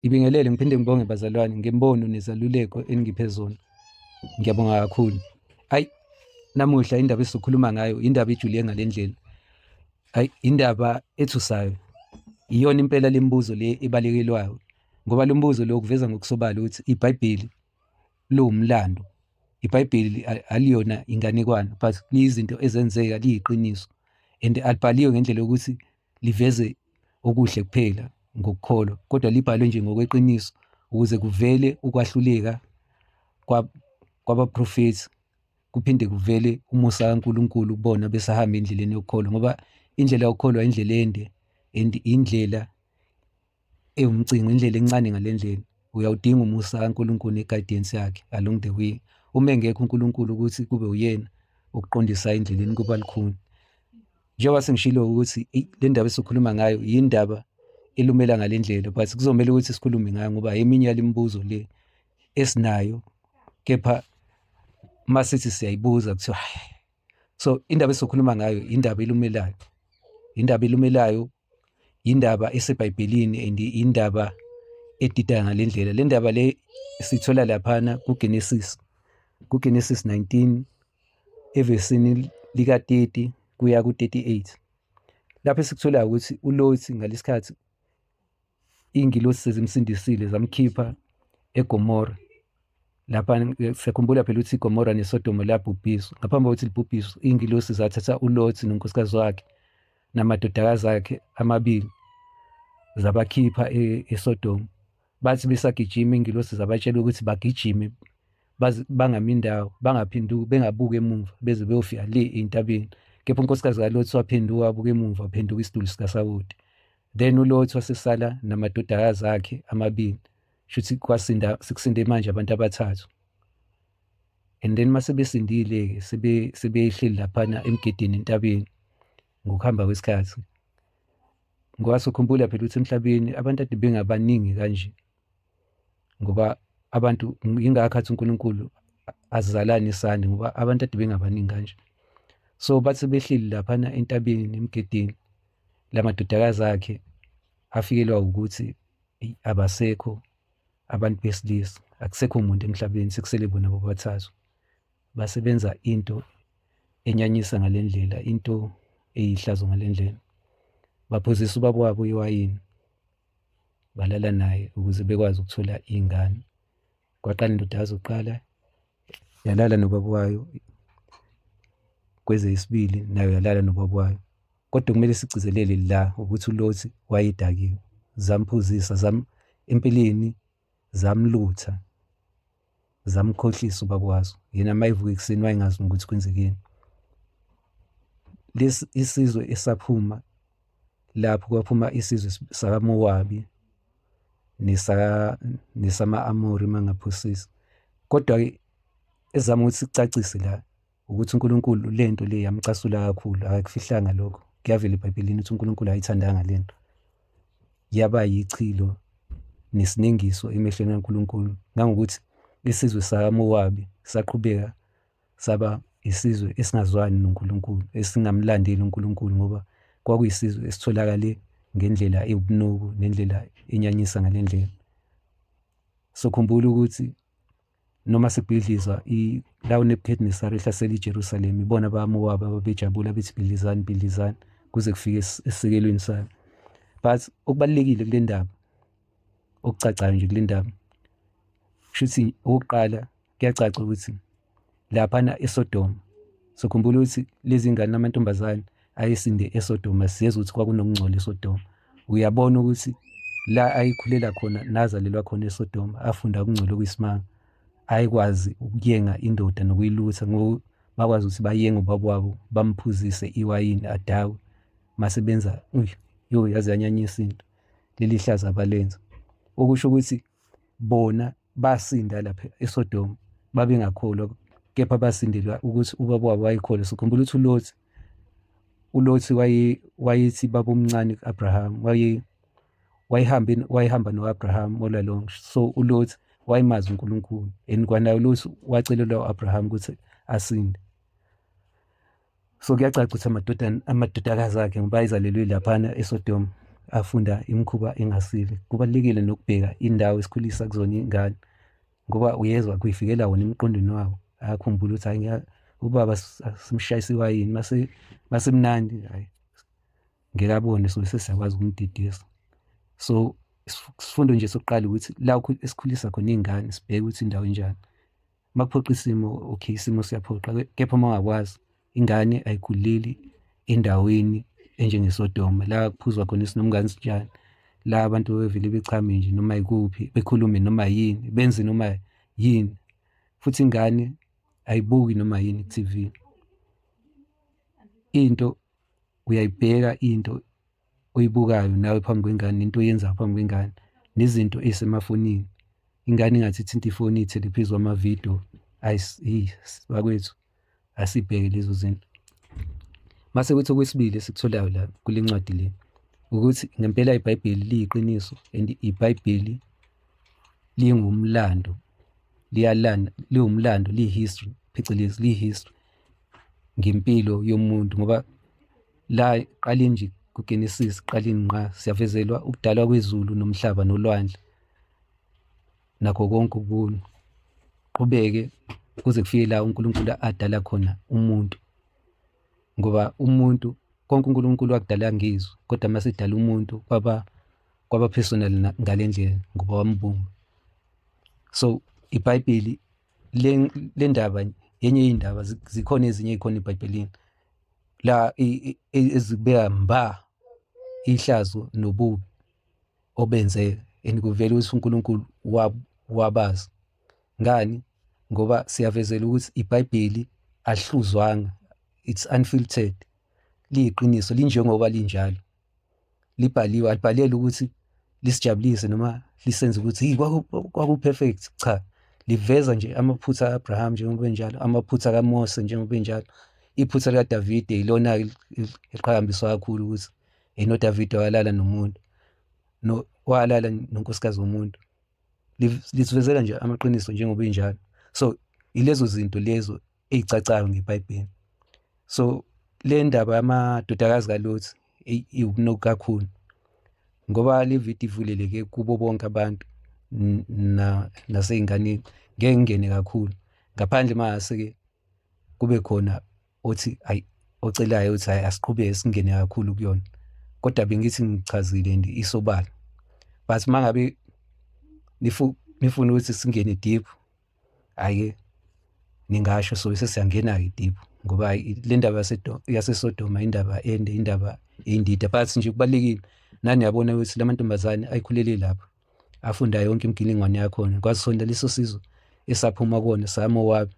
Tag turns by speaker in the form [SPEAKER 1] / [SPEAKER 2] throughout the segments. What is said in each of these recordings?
[SPEAKER 1] Ngibingelele ngiphinde ngibonge bazalwane ngembono nezaluleko eningiphe zona. Ngiyabonga kakhulu. Ayi, namuhla indaba esizokhuluma ngayo indaba ejule ngale ndlela. Ayi, indaba ethusayo. Iyona impela lembuzo le ebalekelwayo ngoba lo mbuzo lo kuveza ngokusobala ukuthi iBhayibheli liwumlando. IBhayibheli aliyona inganekwane but liyizinto ezenzeka liyiqiniso and alibhaliwe ngendlela yokuthi liveze okuhle kuphela ngokukholwa, kodwa libhalwe nje ngokweqiniso ukuze kuvele ukwahluleka kwabaprofethi, kuphinde kuvele umusa kaNkulunkulu kubona besahamba endleleni yokukholwa, ngoba indlela yokukholwa indlela ende and indlela ewumcingo, indlela encane ngale ndlela. Uyawudinga umusa kaNkulunkulu ne-guidance yakhe along the way. Uma engekho uNkulunkulu ukuthi kube uyena okuqondisayo endleleni kuba lukhuni. Njengoba sengishilo ukuthi le ndaba esikhuluma ngayo yindaba elumela ngale ndlela, but kuzomele ukuthi sikhulume ngayo ngoba eminye yale mibuzo le esinayo, kepha uma sithi siyayibuza kuthiwa hhayi. So indaba esizokhuluma ngayo indaba elumelayo, indaba elumelayo, indaba eseBhayibhelini and indaba edida ngale ndlela. Le ndaba le sithola laphana kuGenesis, kuGenesis 19 evesini lika-30 kuya ku-38, lapho esikutholayo ukuthi uLothi ngalesikhathi iy'ngilosi sezimsindisile zamkhipha eGomora. Lapha siyakhumbula phela ukuthi iGomora neSodoma labhubhiswa. Ngaphambi kokuthi libhubhiswe, iy'ngilosi zathatha uLothi nonkosikazi wakhe namadodakazi akhe amabili zabakhipha eSodoma. Bathi besagijima iy'ngilosi zabatshela ukuthi bagijime bangami indawo, bangaphenduki, bengabuki emuva beze beyofika le ey'ntabeni. Kepha unkosikazi kaLothi waphenduka wabuka emuva, waphenduka isiduli sikasawoti. Then uLothi wasesala namadodakazi akhe amabili, shuthi kwasinda sekusinde manje abantu abathathu. And then mase besindile-ke sebehleli laphana emgedeni entabeni ngokuhamba kwesikhathi. Ngoba sokhumbula phela ukuthi emhlabeni abantu ade bengabaningi kanje, ngoba abantu yingakho athi uNkulunkulu azalane sande, ngoba abantu ade bengabaningi kanje. So bathi behleli laphana entabeni emgedeni, la madodakazi akhe afikelwa ukuthi abasekho abantu besilisa, akusekho muntu emhlabeni, sekusele bona bobathathu. Basebenza into enyanyisa ngale ndlela, into eyihlazo ngale ndlela. Baphuzisa ubaba wabo iwayini, balala naye ukuze bekwazi ukuthola iy'ngane. Kwaqala indodakazi yokuqala yalala nobaba wayo, kwezeyesibili nayo yalala nobaba wayo. Kodwa kumele sigcizelele la ukuthi uLothi wayedakiwe, zamphuzisa empeleni zamlutha, zamkhohlisa ubaba wazo. Yena uma evuka ekuseni wayengazi nokuthi kwenzekeni. Lesi isizwe esaphuma lapho kwaphuma isizwe sakaMowabi nesama-Amori uma ngingaphosisi. Kodwa-ke ezama ukuthi sikucacise la ukuthi uNkulunkulu le nto le yamcasula kakhulu, akakufihlanga lokho. Kuyavela eBhayibhelini ukuthi uNkulunkulu akayithandanga le nto. Yaba yichilo nesinengiso emehlweni kaNkulunkulu, ngangokuthi isizwe sakaMowabi saqhubeka saba isizwe esingazwani noNkulunkulu, esingamlandeli uNkulunkulu, ngoba kwakuyisizwe esitholakale ngendlela ewubunuku nendlela enyanyisa ngale ndlela. So khumbula ukuthi noma sekubhidlizwa la uNebuchadnezzar ehlasela iJerusalem, ibona abaMowabi ababejabula bethi bhidlizani, bhidlizani kuze kufike esisekelweni sayo. But okubalulekile kule ndaba, okucacayo nje kule ndaba, kusho ukuthi okokuqala kuyacaca ukuthi laphana eSodoma, sokhumbula ukuthi lezi ngane namantombazane ayesinde eSodoma, siyezwa ukuthi kwakunokungcola eSodoma. Uyabona ukuthi la ayikhulela khona nazalelwa khona eSodoma, afunda ukungcola okuyisimanga, ayekwazi ukuyenga indoda nokuyilutha, ngoba bakwazi ukuthi bayenge ubaba wabo, bamphuzise iwayini adawe, mase benza uy, yo yaze yanyanyisa into leli hlazo abalenza. Okusho ukuthi bona basinda lapha eSodoma, babengakholwa, kepha basindelwa ukuthi ubaba wabo wayekholwa. Sikhumbula ukuthi uLothi, uLothi wayethi baba omncane ku-Abraham, wayehamba no-Abraham all along. So uLothi wayemazi uNkulunkulu and kwanaye uLothi wacelelwa u-Abraham ukuthi asinde. So kuyacaca ukuthi amadodakazi akhe ngoba ayezalelwe laphana eSodoma, afunda imikhuba engasile. Kubalulekile nokubheka indawo esikhulisa kuzona iy'ngane ngoba uyezwa kuyifikela wona emqondweni wabo, ayakhumbula ukuthi hhayi ubaba simshayisa iwayini mase masemnandi hhayi ngeke abone sobe sesiyakwazi ukumdidisa. So isifundo nje sokuqala ukuthi la esikhulisa khona iy'ngane sibheke ukuthi indawo enjani. Uma kuphoqa isimo, okay, isimo siyaphoqa, kepha uma ungakwazi ingane ayikhuleli endaweni enjengeSodoma la kuphuzwa khona isinomngane sinjani, la abantu bevele bechame nje noma yikuphi, bekhulume noma yini, benze noma yini. Futhi ingane ayibuki noma yini ku-T_V. Into uyayibheka into oyibukayo nawe phambi kwengane nento oyenzayo phambi kwengane nezinto ey'semafonini. Ingane ingathi ithinta ifoni iy'thele phezu kwamavidiyo, hhayi bakwethu asibheke lezo zinto. Mase kuthi okwesibili esikutholayo la kule ncwadi le ukuthi ngempela iBhayibheli liyiqiniso and iBhayibheli lingumlando, liyalanda, liwumlando, liyi-history, phecelezi liyi-history ngempilo yomuntu ngoba la ekuqaleni nje kuGenesis ekuqaleni ngqa siyavezelwa ukudalwa kwezulu nomhlaba nolwandle nakho konke okunye. Qhubeke kuze kufike la uNkulunkulu adala khona umuntu ngoba umuntu konke uNkulunkulu wakudala ngezwi kodwa uma esedala umuntu kwaba kwaba personal ngale ndlela ngoba wambumba. So iBhayibheli le ndaba yenye yey'ndaba zikhona ezinye ey'khona eBhayibhelini la ezikubeka mba ihlazo nobubi obenzeka and kuvela ukuthi uNkulunkulu wabazi. Ngani? Ngoba siyavezela ukuthi iBhayibheli alihluzwanga, it's unfiltered, liyiqiniso linjengoba linjalo. Libhaliwe, alibhalelwe ukuthi lisijabulise noma lisenze ukuthi hey kwaku-perfect, cha. Liveza nje amaphutha ka-Abraham njengoba enjalo, amaphutha kaMose njengoba enjalo. Iphutha likaDavide yilona-ke eliqhakambiswa kakhulu ukuthi noDavide walala nomuntu, walala nonkosikazi womuntu. Lisivezela nje amaqiniso njengoba enjalo. So ilezo zinto lezo ey'cacayo ngeBhayibheli. So le ndaba yamadodakazi kaLothi iwubunoku kakhulu ngoba le video ivuleleke kubo bonke abantu nasey'nganeni, ngeke ngingene kakhulu ngaphandle uma ngase-ke kube khona othi hhayi ocelayo ukuthi hhayi asiqhubeke singene kakhulu kuyona, kodwa bengithi ngichazile and isobala. But uma ngabe nifuna ukuthi singene deep, hhayi-ke ningasho sobe sesiyangena-ke deep ngoba le ndaba yaseSodoma indaba ende, indaba eyindida but nje kubalulekile nani niyabona ukuthi la mantombazane ayikhulele lapha, afunda yonke imiginingwane yakhona kwasona leso sizwe esaphuma kuwona saMowabi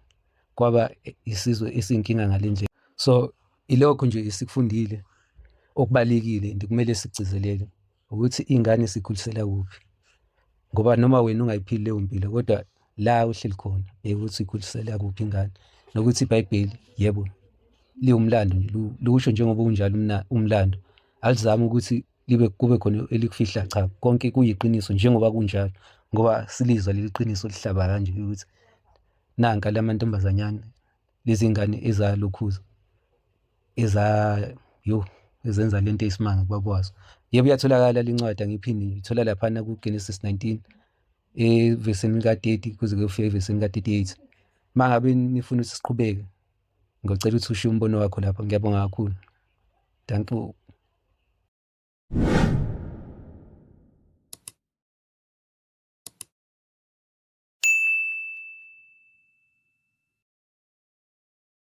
[SPEAKER 1] kwaba isizwe esiyinkinga ngale ndlela. So ilokho nje esikufundile okubalulekile and kumele sikugcizelele ukuthi iy'ngane sikhulisela kuphi ngoba noma wena ungayiphili leyo mpilo kodwa la uhleli khona bheka ukuthi uyikhulisela kuphi ingane nokuthi iBhayibheli yebo liwumlando nje liwusho njengoba unjalo umlando alizami ukuthi libe kube khona elikufihla cha konke kuyiqiniso njengoba kunjalo ngoba silizwa leli qiniso lihlaba kanje ukuthi nanka la mantombazanyana lezi ngane ezalokhuza eza yo ezenza lento eyisimanga kubaba wazo. Yebo iyatholakala le ncwadi angiphindi ngithola laphana ku-Genesis 19 evesini lika-30 kuze kuyofika evesini lika-38. Uma ngabe nifuna ukuthi siqhubeke ngiyocela ukuthi ushiye umbono wakho lapho. Ngiyabonga kakhulu. Danko.